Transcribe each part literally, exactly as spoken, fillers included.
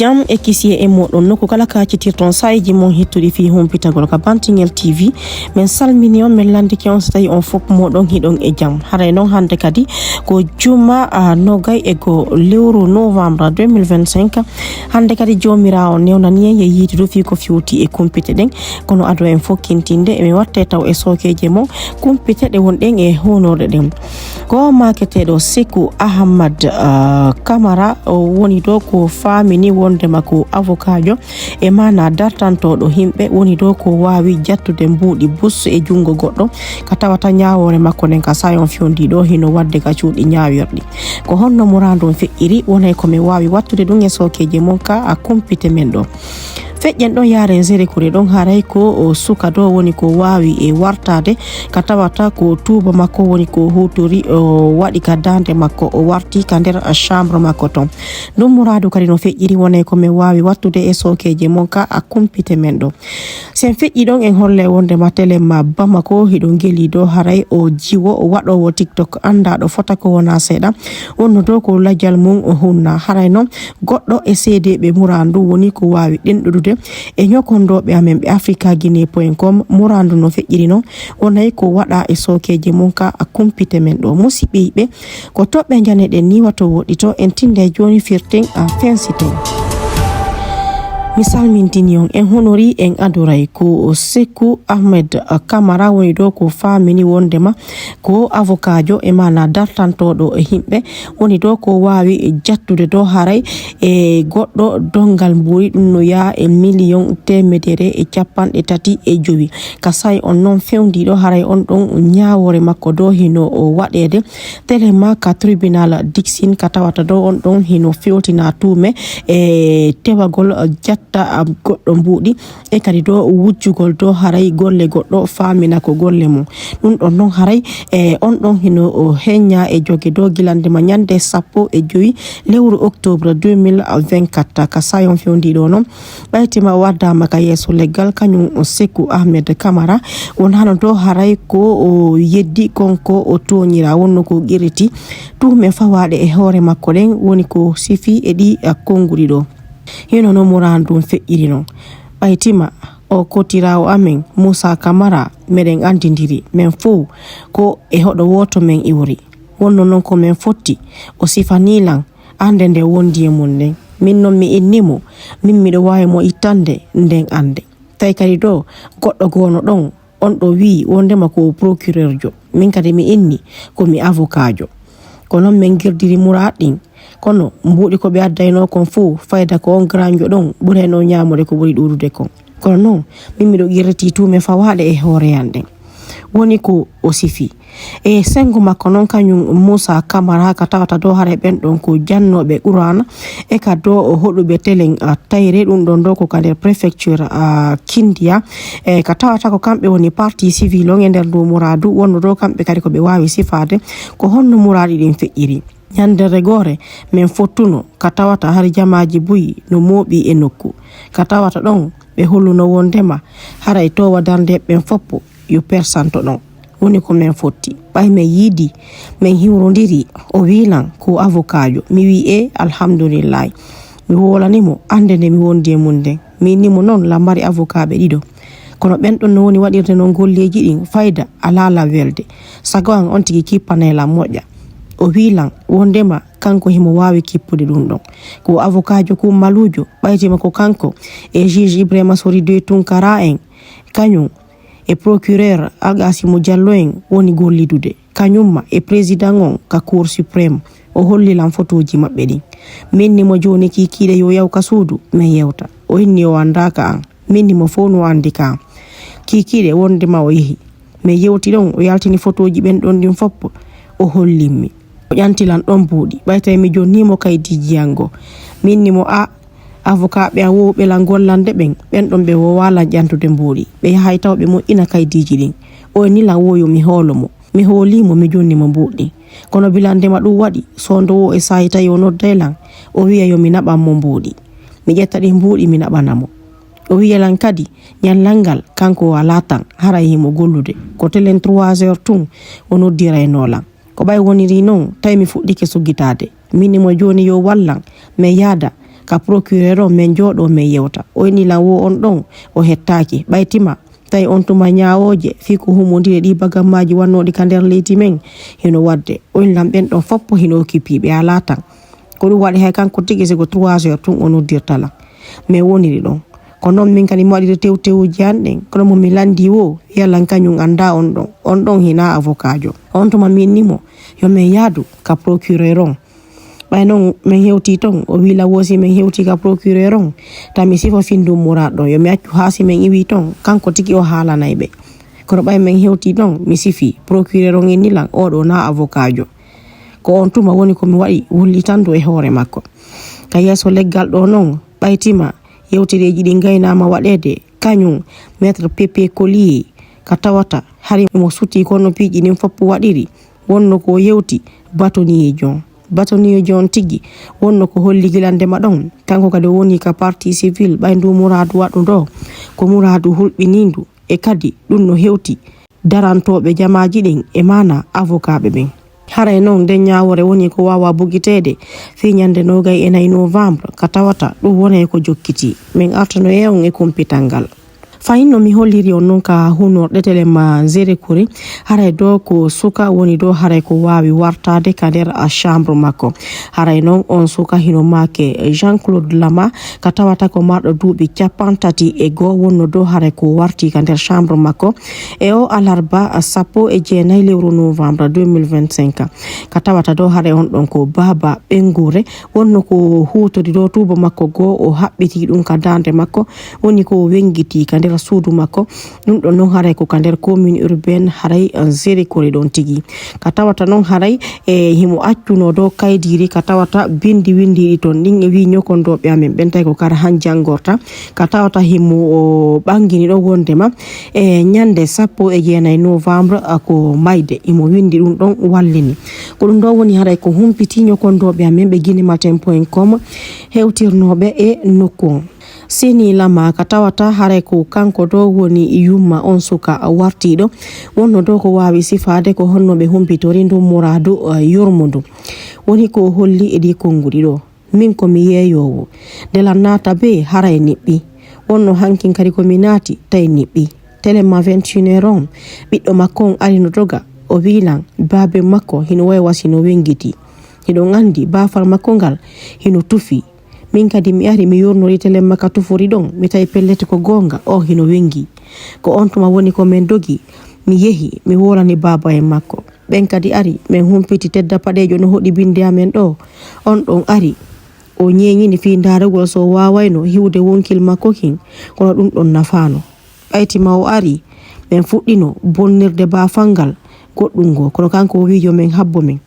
Jam e kisiyee e mooɗon nokku kala kaacitirton saa'iiji mon hittuɗi fii humpitagol ka Bantingel T V. Men salmini on, men landike on si tawii on fow mooɗon hiɗon e jam. Haray non hannde kadi ko juma, ah, nogay e goo lewru novembre deux mille vingt-cinq. Hannde kadi Joomiraawo newnani en e yiitude fii ko fewti e kumpite ɗen. Kono ado en fokkintinde, e mi watte taw e sookeeje mon kumpite ɗe wonɗen e honorde ɗen. Ko maaketeeɗo Seku Ahmad, ah, Kamara, o woni ɗo ko faamini wondema ko avokaajo, e maanaa dartantooɗo himɓe, woni ɗo ko waawi jattude mbuuɗi bus e junngo goɗɗo, ka tawata ñaawoore makko nden ka saa'i on fewndii ɗo hino waɗde ka cuuɗi ñaawirɗi. Ko honno muraadu on feƴƴiri? Wonay ko men waawi wattude ɗum e sookeeje mon ka a kumpite men ɗo. Feƴƴen ɗon yaaren Zerekure ɗon, haray ko o suka ɗo woni ko waawi e wartaade, ka tawata ko tuuba makko woni ko huutori, o waɗi ka daande makko, o warti ka nder chambre makko ton. Ɗum muraadu kadi no feƴƴiri, wonay ko men waawi wattude e sookeeje mon ka a kumpite men ɗo. Sen feƴƴi ɗon, en holle wondema Telema Bamako hiɗo ngeli ɗo, haray o jiwo, o waɗoowo TikTok anndaa ɗo fota ko wonaa seeɗa. Wonno ɗo ko lajal mum o hunna. Haray non goɗɗo e seedeeɓe muraadu woni ko waawi ɗenɗudude e ñokondooɓe amen ɓe africa guinée point com. Muraadu no feƴƴiri non, wonay ko waɗa e sookeeje mum ka a kumpite men ɗo. Musiɓɓe yiɓɓe, ko toɓɓe njaneɗen ni wato woɗɗito, en tinde jooni firten a fensiten. Mi salmintini on, en honori, en adoray. Ko Seku Ahmed Kamara woni ɗo ko faamini wondema ko avokaajo, e maanaa dartantooɗo e himɓe, woni ɗo ko waawi jattude ɗo haray e goɗɗo donngal mbuuɗi, ɗum no yaa e miliyon teemedere e capanɗe tati e jowi. Ka saa'i on non fewndiiɗo, haray on ɗon ñaawoore makko ɗo hino o waɗeede Telema ka tribunal Dixine, ka tawata ɗo on ɗon hino fewtina tuume e tewagol jatta goɗɗo mbuuɗi, e kadi ɗo wujjugol ɗo haray golle goɗɗo faamina ko golle mum. Ɗum ɗon non haray e on ɗon hino o heñña e joge ɗo gila ndema ñande sappo e jowi lewru octobre deux mille vingt-quatre. Ka saa'i on fewndiiɗo non, ɓaytima o addaama ka yeeso leggal, kañum Seku Ahmed Kamara, wonano ɗo haray ko o yeddi kon ko o tooñira, wonno ko qirriti tuume fawaaɗe e hoore makko ɗen, woni ko sifi e ɗi, a, konnguɗi ɗo. Hino no muraadu ndun feƴƴiri non. Ɓaytima o kotiraawo amen, Muusa Kamara, meɗen anndindiri, men fow ko e hoɗo wooto men iwri. Wonno non ko men fotti, o sifanii lan annde nde wondi e mun nden. Min non mi inni mo, min miɗo waawi mo ittande nden annde. Tawi kadi ɗo goɗɗo goono ɗon, on ɗo wi'i wondema ko o procureurjo. Min kadi mi inni ko mi avocatjo. Ko non men girdiri muraad ɗin. Kono mbuuɗi ko ɓe addaynoo kon fow, fayda ko on granjo ɗon ɓuraynoo ñaamude ko ɓuri ɗuuɗude kon. Kono non, min miɗo qirritii tuume fawaaɗe e hoore an ɗen. Woni ko o sifi. E senngo makko non, kañum Muusa Kamara, ka tawata ɗo haray ɓen ɗon ko jannooɓe Qur'aana, e ka ɗo o hoɗuɓe telen, a, tayre, ɗum ɗon ɗo ko ka nder préfecture, a, Kindia. E ka tawata ko kamɓe woni partie civile on e nder ndu muraadu, wonno ɗo kamɓe kadi ko ɓe waawi sifaade ko honno muraaɗi ɗin feƴƴiri. Ñande regoore, men fottuno ka tawata hari jamaaji buy no mooɓi e nokku. Ka tawata ɗon, ɓe holluno wondema haray toowa darnde ɓen foppo yo persanto ɗon. Woni ko men fotti. Ɓay men yiidi, men hiwrondiri, o wi'i lan ko avocatjo. Mi wi'i, "E, alhamdulillahi." Mi wowlani mo annde nde mi wondi e mun nden. Mi inni mo non lan mari avocatɓe ɗiɗo. Kono ɓen ɗon no woni waɗirde non golleeji ɗin, fayda alaa lan welde. Sago an on tigi kippanee lan moƴƴa. O wi'i lan wondema kanko himo waawi kippude ɗum ɗon. Ko avocatjo kummaluujo, ɓaytima ko kanko e juge Ibrahima Sori Doy Tunkara en, kañum e procureur Alkasimu Jallo en woni gollidude, kañumma e président on ka Cour suprême. O holli lan fotooji maɓɓe ɗin. Min ni mo jooni kiikiiɗe yo yaw ka suudu, men yewta. O inni o anndaa ka an. Min ni mo fow no anndi ka an. Kiikiiɗe wondema o yehi. Men yewti ɗon, o yaltini fotooji ɓen ɗon ɗin foppo. O hollin mi. O ƴanti lan ɗon buuɗi. Ɓay tawi mi jonnii mo kaydiiji an goo. Min ni mo, a, avocatɓe an wowɓe lan gollande ɓen, ɓen ɗon ɓe woowaa lan ƴantude mbuuɗi. Ɓe yahay taw ɓe moƴƴina kaydiiji ɗin. O inni lan wo yo mi hoolo mo. Mi hoolii mo, mi jonni mo mbuuɗi. Kono bilande ma ɗum waɗi, soondo woo e saa'i tawi o nodday lan, o wi'a yo mi naɓan mo mbuuɗi. Mi ƴetta ɗin mbuuɗi, mi naɓana mo. O wi'a lan kadi, ñallal ngal, kanko o alaa tan, haray himo gollude. Ko telen trois heures tun, o noddiraynoo lan. Ko ɓay woniri non, tawi mi fuɗɗike suggitaade. Min ni mo jooni yo wallan, mi yaada ka procureur on, men jooɗoo men yewta. O inni lan wo on ɗon o hettaaki. Ɓay tima, tawi on tuma ñaawooje fii ko humondiri e ɗii bagammaaji wannooɗi ka nder leydi men, hino waɗde. O inni lan ɓen ɗon foppo hino occupé, ɓe alaa tan. Ko ɗun waɗi hay kanko tigi si ko trois heures tun o noddirta lan. Men woniri ɗon. Ko non min kadi mi waɗiri tewtewuuji an ɗen. Kono mo mi lanndii woo, wi'a lan kañun anndaa on ɗon. On ɗon hinaa avocaajo. On tuma mi inni mo, yo men yaadu ka procureur on. Ɓay non men hewtii ton, o wi'i lan woo si men hewtii ka procureur on, tawa mi sifo fii ndun muraadu ɗon. Yo mi accu haa si men iwii ton, kanko tigi o haalanay ɓe. Kono ɓay men hewtii ton, mi sifii. Procureur on inni lan, oo ɗoo naa avocaajo. Ko on tuma woni ko mi waɗi wullitandu e hoore makko. Ka yeeso leggal ɗoo non, ɓay tima yewtereeji ɗin gaynaama waɗeede, kañun Maître Pépé Collier, ka tawata hari mo sutii ko no piiji ɗin fof waɗiri, wonno ko o yewti batoniijo on. Batoniijo on tigi wonno ko holli gila ndema ɗon, kanko kadi o woni ka partie civile, ɓay ndu muraadu waɗuɗo ko muraadu hulɓiniindu, e kadi ɗun no hewti darantooɓe jamaaji ɗin e maanaa avocaaɓe ɓen. Haray non nden ñaawoore woni ko waawaa bugiteede fii ñannde noogay e nayi novembre, ka tawata ɗun wonay ko jokkitii. Men artano e on e kumpital ngal. Fahin no mi holliri on non ka hunorɗe Telema Nzerekori, haray ɗoo ko suka woni ɗoo haray ko waawi wartaade ka nder, a, chambre makko. Haray non on suka hino maake Jean-Claude Lama, ka tawata ko marɗo duuɓi cappanɗe tati e go'o, wonno ɗoo haray ko warti ka nder chambre makko e o alarba sappo e jeenayi lewru novembre deux mille vingt-cinq. Ka tawata ɗoo haray on ɗon ko baaba ɓenguure, wonno ko huutori ɗoo tuubo makko goo, o haɓɓiti ɗun ka daande makko, woni ko o wengitii ka nder suudu makko. Ɗun ɗon non haray ko ka nder commune urbaine haray, eh, Nzerekori ɗon tigi. Ka tawata non haray, e, himo accunoo ɗoo kaydiiri ka tawata bindi windiiɗi ton ɗin e wii ñokondooɓe amen ɓen tawi ko kara han janngorta. Ka tawata himo o ɓangini ɗon wondema e ñannde sappo e jeenayi novembre, a, ko mayde. Himo windi ɗun ɗon wallini. Ko ɗun ɗoo woni haray ko humpitii ñokondooɓe amen ɓe guinematin point com hewtirnooɓe e nokku on. Seni Lama ka tawata haray ko kanko ɗoo woni yumma on suka wartiiɗo, wonno ɗoo ko waawi sifaade ko honno ɓe humpitori ndun muraadu, eh, yurmundu. Woni ko o holli e ɗii konnguɗi ɗoo. Min ko mi yeeyoowo. Nde lan naata bee haray niɓɓi. Wonno hankin kadi ko mi naati tawi niɓɓi. Telema vingt et une heures on, ɓiɗɗo makko on ari no doga. O wi'i lan, baaben makko hino wayi wa si no wengitii. Hiɗon anndi baafal makko ngal hino tufi. Min kadi mi ari mi yurnori Telema ka tufori ɗon, mi tawi pellet ko goonga, o hino wengi. Ko on tuma woni ko men dogi, mi yehi, mi wolani baaba en makko. Ɓen kadi ari, men humpiti Tedda Paɗeejo no hoɗi binde amen ɗoo. On ɗon ari, o ñeeñini fii ndaarugol so o waawayno hiwude wonkil makko kin, kono ɗun ɗon nafaano. Ɓay tima o ari, men fuɗɗino bonnirde baafal ngal goɗɗun goo, kono kanko o wi'i yo men habbo men.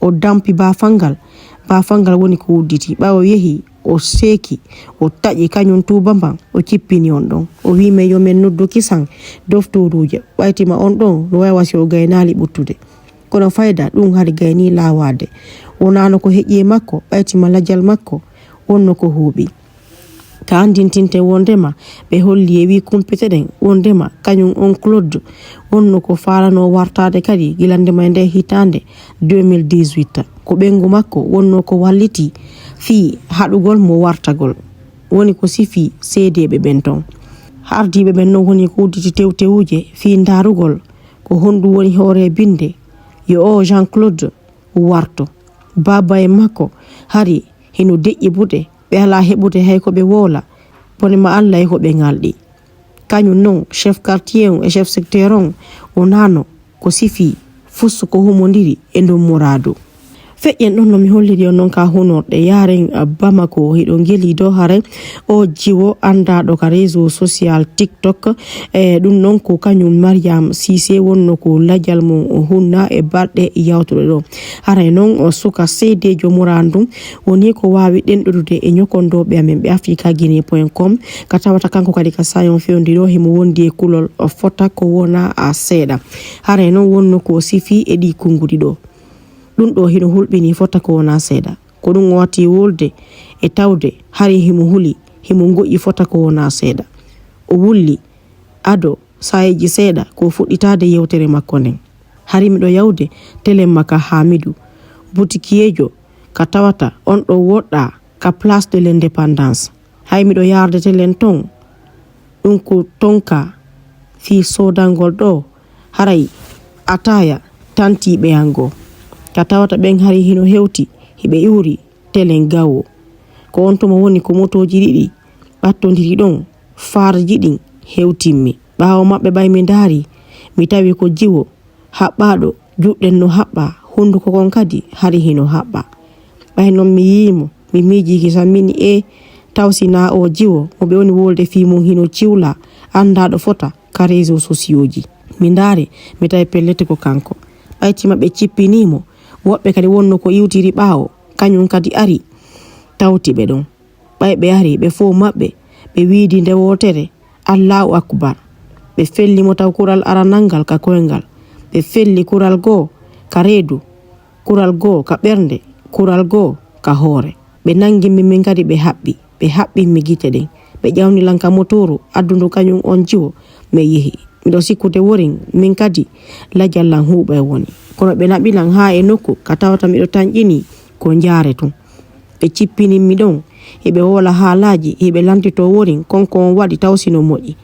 O dampi baafal ngal, baafal ngal woni ko udditi. Ɓay o yehi, o seeki, o taƴi kañun tuuba mban, o cippini on ɗon. O wi'i men yo men noddu kisan doftooruujo, ɓay tima on ɗon no wayi wa si o gaynaali ɓuttude. Kono fayda ɗun hari gaynii laawaade. Wonaano ko heƴi e makko, ɓay tima lajal makko wonno ko huuɓi. Ka anndintinten wondema ɓe holli e wii kumpite ɗen wondema kañun on Claude wonno ko faalanoo wartaade kadi gila ndema e ndee hitaande deux mille dix-huit. Ko ɓeyngu makko wonno ko wallitii fii haɗugol mo wartagol. Woni ko sifii seedeeɓe ɓen ton. Ardiiɓe ɓen non woni ko udditi tewtewuuje fii ndaarugol ko honɗun woni hoore binde yo oo Jean Claude warto. Baaba en makko hari hino deƴƴi buɗe, ɓe alaa heɓude hay ko ɓe woola, bone ma Alla e ko ɓe ŋalɗi. Kañun non, chef quartier on e chef secteur on, o naano ko sifii fusu ko humondiri e ndun muraadu. Feƴƴen ɗon no mi holliri on non ka hunorɗe, yaaren, ah, Bamako, hiɗo ngeli dow haray o jiwo anndaaɗo ka réseau social TikTok, e ɗun non ko kañun Mariam Cissé wonno ko lajal mum o hunna e balɗe yawtuɗe ɗoo. Haray non o suka seedeejo muraadu ndun woni ko waawi ɗenɗodude e ñokondooɓe amen ɓe africa guinée point com, ka tawata kanko kadi ka saayon fewndi ɗoo himo wondi e kulol o fota ko wona a seeɗa. Haray non wonno ko o sifii e ɗii konnguɗi ɗoo. Ɗun ɗoo hino hulɓinii fota ko wona seeɗa. Ko ɗun o watti wulde e tawde hari himo huli, himo ngoƴi fota ko wona seeɗa. O wulli ado saa'iiji seeɗa ko o fuɗɗitaade yewtere makko nden. Hari miɗo yawde Telemma ka Haamidu, butikiyeejo ka tawata on ɗon woɗɗaa à Place de l'Indépendance. Hay miɗo yaarde telen ton, ɗun ko ton ka fii soodangol ɗoo, haray ataaya tantiiɓe an goo. Ka tawata ɓen hari hino hewti, hiɓe iwri telen gawoo. Ko on tuma woni ko motooji ɗiɗi ɓattondiri ɗon, faarji ɗin hewtimmi. Ɓaawo maɓɓe ɓay mi ndaari, mi tawi ko jiwo haɓɓaaɗo, juuɗen no haɓɓaa, hunduko kon kadi hari hino haɓɓaa. Ɓay non mi yi'i mo, mi miijii kisan min e taw si naa oo jiwo mo ɓe woni wolde fii mun hino ciwlaa, anndaaɗo fota ka réseaux sociaux ji. Mi ndaari, mi tawi pellet ko kanko. Ɓay tima ɓe cippinii mo, woɓɓe kadi wonno ko iwtiri ɓaawo, kañun kadi ari, tawti ɓe ɗon. Ɓay ɓe ari, ɓe fow maɓɓe, ɓe wiidi nde wootere, "Allaahu Akbar." Ɓe felli mo taw kural aranal ngal ka koyngal. Ɓe felli kural goo ka reedu, kural goo ka ɓernde, kural goo ka hoore. Ɓe nangi min, min kadi ɓe haɓɓi. Ɓe haɓɓi mi gite ɗen. Ɓe ƴawni lan ka motooru, addu ndu kañun on jiwo, mi yehi. Miɗo sikkude worin, min kadi lajal lan huuɓay woni. Kono ɓe naɓi lan haa e nokku ka tawata miɗo tanƴinii ko njaare tun. Ɓe cippini mi ɗon, hiɓe woola haalaaji, hiɓe lantitoo worin kon ko on waɗi taw si no moƴƴi.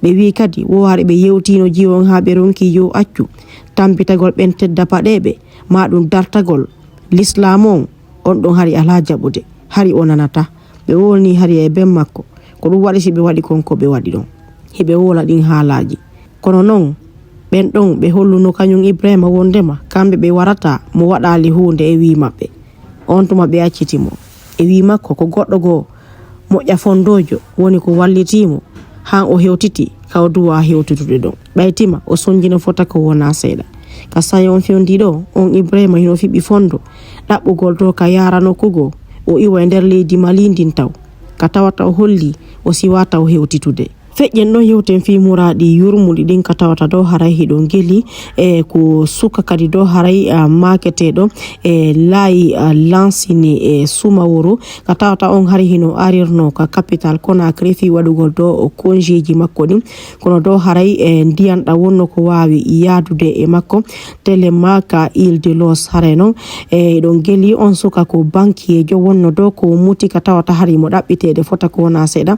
Ɓe wi'i kadi, wo hari ɓe yewtiino jiwo on haa ɓe ronki yo accu tampitagol ɓen tedda paɗeeɓe, maa ɗun dartagol Lislaamu on, on ɗon hari alaa jaɓude, hari o nanataa. Ɓe wolnii hari e ben makko, ko ɗun waɗi si ɓe waɗi kon ko ɓe waɗi ɗon. Hiɓe woola ɗin haalaaji. Kono non, ɓen ɗon ɓe holluno kañun Ibrahiima wonndema kamɓe ɓe warataa mo waɗaali huunde e wii maɓɓe. On tuma ɓe acciti mo. E wii makko ko goɗɗo goo moƴƴa fonndoojo woni ko wallitii mo, han o hewtiti ka o duwaa hewtitude ɗon. Ɓay tima o sonnjino fota ko wonaa seeɗa. Ka sayon fewndii ɗoo, on Ibrahiima hino fiɓi fonndo ɗaɓɓugol to ka yaara nokku goo, o iwa e nder leydi Mali ndin taw. Ka tawata o hollii o siwaa taw hewtitude. Feƴƴen ɗon yewten fii muraaɗi yurmuɗi ɗin ka tawata ɗoo haray hiɗon geli e ko suka kadi ɗoo haray, ah, maaketeeɗo e laayi, ah, Lansini e Sumaworo ka tawata on hari hino arirno ka kapital Conakry fii waɗugol ɗoo konjeeji makko ɗin. Kono ɗoo haray e ndiyan ɗan wonno ko waawi yaadude e makko, telen ma ka Île de Los haray non. E ɗon geli on suka ko bankiyeejo wonno ɗoo ko muti ka tawata hari mo ɗaɓɓiteede fota ko wonaa seeɗa.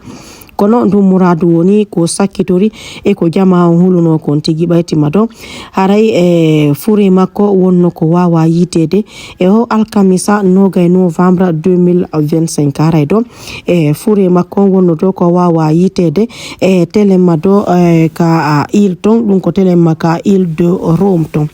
Kono ndun muraadu woni ko sakkitori e ko jamaa on hulunoo kon tigi ɓay tima ɗoo. Haray e fure makko wonno ko waawaa yiiteede e o alkamisa noogay novembre deux mille vingt-cinq haray ɗoo. E fure makko on wonno ɗoo ko waawaa yiiteede e telen ma ɗoo, e, ka, a, Île ton, ɗun ko telen ma ka Île de Rome ton.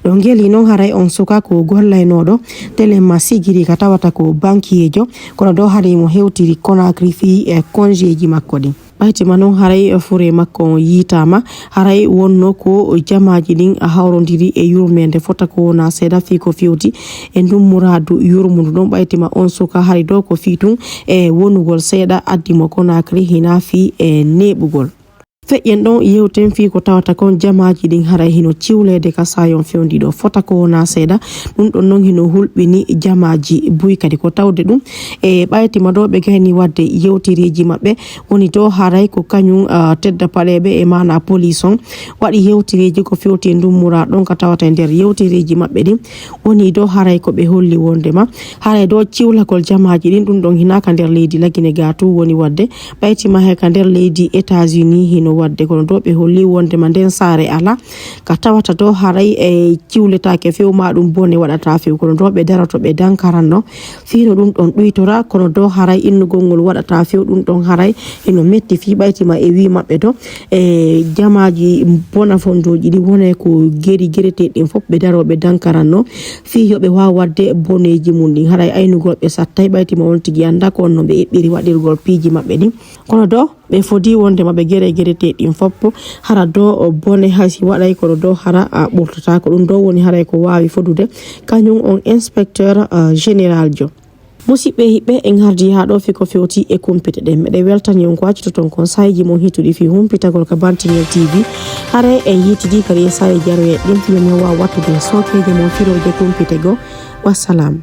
Ɗon geli non haray on suka ko gollaynooɗo telen ma sigiri ka tawata ko bankiyeejo, kono ɗoo haray mo hewtiri Conakry fii e konjeeji makko ɗin. Ɓay tima non haray fure makko on yiitaama, haray wonno ko jamaaji ɗin a hawrondiri e yurmeende fota ko wonaa seeɗa fii ko fewti e ndun muraadu yurmundu ɗon. Ɓay tima on suka hari ɗoo ko fii tun e wonugol seeɗa addi mo Conakry hinaa fii e neeɓugol. Feƴƴen ɗon yewten fii ko tawata kon jamaaji ɗin haray hino ciwleede ka sayon fewndii ɗoo fota ko wonaa seeɗa. Ɗun ɗon non hino hulɓini jamaaji buy kadi ko tawde ɗun. E ɓay tima ɗoo ɓe gayni waɗde yewtereeji maɓɓe woni ɗoo haray ko kañun, ah, tedda paɗeeɓe e maanaa police on waɗi yewtereeji ko fewti e ndun muraa ɗon ka tawata e nder yewtereeji maɓɓe ɗin woni ɗoo haray ko ɓe holli wonndema haray ɗoo ciwlagol jamaaji ɗin ɗun ɗon hinaa ka nder leydi Lagine gaa tun woni waɗde. Ɓay tima he ka nder leydi États-Unis hino waɗde, kono ɗoo ɓe holli wonndema nden saare alaa ka tawata ɗoo haray e ciwletaake few maa ɗun bone waɗataa few, kono ɗoo ɓe daroto ɓe dankaranno fii no ɗun ɗon ɗuytora, kono ɗoo haray innugol ngol waɗataa few ɗun ɗon haray hino metti fii ɓay tima e wii maɓɓe ɗoo e jamaaji bona fonndooji ɗin wonay ko geri gereteeɗi ɗin fow ɓe daroo ɓe dankaranno fii yo ɓe waaw waɗde boneeji mun ɗin. Haray aynugol ɓe sattay ɓay tima on tigi anndaa ko on no ɓe eɓɓiri waɗirgol piiji maɓɓe ɗin. Kono ɗoo ɓe fodii wonndema ɓe gere gereteeɗi ɗin fow hara ɗoo bone hay si waɗay kono ɗoo hara a ɓurtataa ko ɗun ɗoo woni haray ko waawi fodude kañun on inspecteur, ah, général jo. Musiɓɓe e hiɓɓe, en hardii haa ɗoo fii ko fewti e kumpite ɗen. Meɗen weltani on ko accitoton kon saa'iiji mon hittuɗi fii humpitagol ka Bantingel T V. Haray en yiitidii kadi e saa'iiji aroyaaɗi ɗin fii yo men waaw wattude e sookeeje mon firooje kumpite goo. Wassalam.